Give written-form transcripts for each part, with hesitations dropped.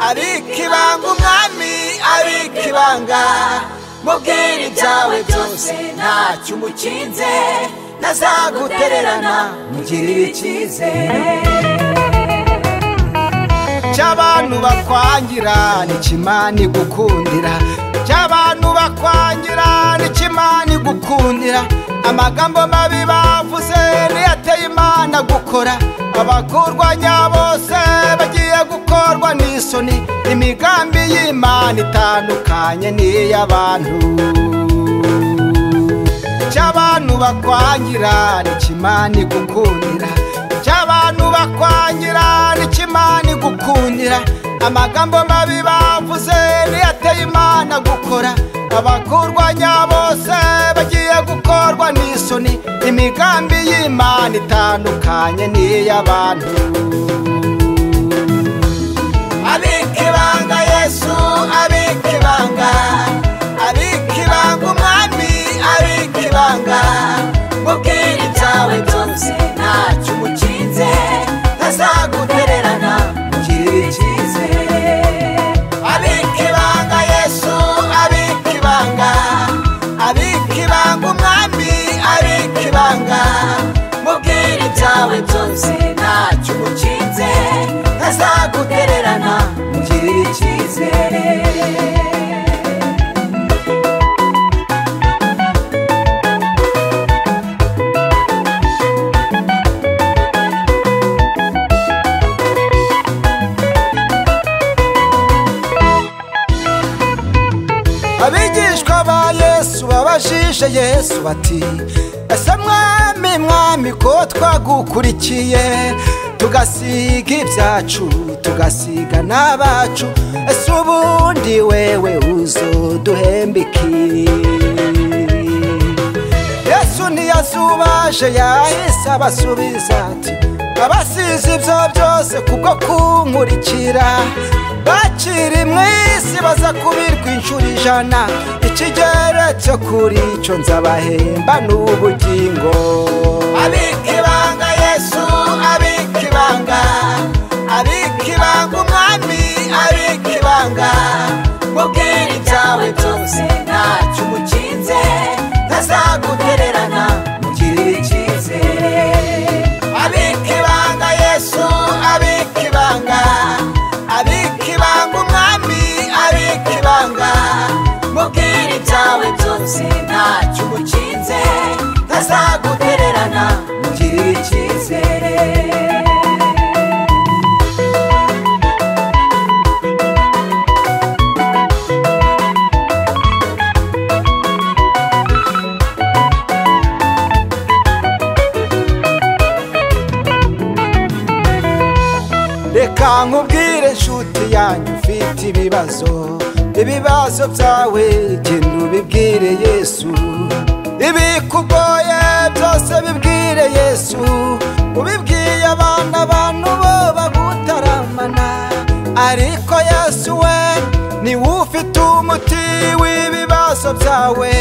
Abika ibanga umwami, abika ibanga, mubwire ibyawe byose ntacyo umukinze, ntazagutererana mugirire icyizere. Cy'abantu bakwangira n'ikimana igukundira, cy'abantu bakwangira n'ikimana igukundira. Amagambo mabi bavuze niyateye Imana gukora, abakurwanya bose bagiye gukorwa n'isoni. Imigambi y'Imana itandukanye n'iy'abantu. Cy'abantu bakwangira n'ikimana igukundira, cy'abantu bakwangira n'ikimana igukundira. Amagambo mabi bavuze niyateye Imana gukora, abakurwanya bose bagiye gukorwa n'isoni. Imigambi y'Imana itandukanye n'iy'abantu. Abika ibanga Yesu, abika ibanga, abika ibanga umwami, abika ibanga, mubwire ibyawe byose ntacyo umukinze, ntazagutererana mugirire icyizere. Abika ibanga Yesu, abika ibanga, abika ibanga umwami, abika ibanga, mubwire ibyawe byose ntacyo umukinze, ntazagutererana mugirire icyizere. Abigishwa ba Yesu babajije Yesu bati: ese mwami, mwami, ko twagukurikiye tugasiga ibyacu tugasiga n'abacu, ese ubundi wewe uzoduhemba iki? Yesu ntiyazubaje yahise abasubiza ati: abasize ibyo byose kubwo kunkurikira bakiri mu isi baza kubirwa inshuro 100, ikigeretse kuri icyo nzabahemba n'ubugingo. Abika ibanga Yesu, abika ibanga, abika ibanga umwami, abika ibanga, mubwire ibyawe byose ntacyo umukinze, ntazagutererana mugirire icyizere. Abika ibanga Yesu, abika ibanga, abika ibanga umwami, abika ibanga, mubwire ibyawe byose ntacyo umukinze, ntazagutererana mugirire icyizere. Reka nkubwire nshuti yanjye ufite ibibazo, ibibazo byawe genda ubibwire Yesu. Ibikugoye byose bibwire Yesu, ubibwiye abana abantu bo bagutaramana, ariko Yesu we niwe ufite umuti w'ibibazo byawe.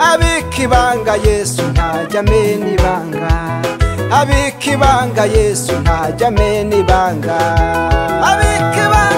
Abika ibanga Yesu ntajya amena ibanga, abika ibanga Yesu ntajya amena ibanga, abika ibanga.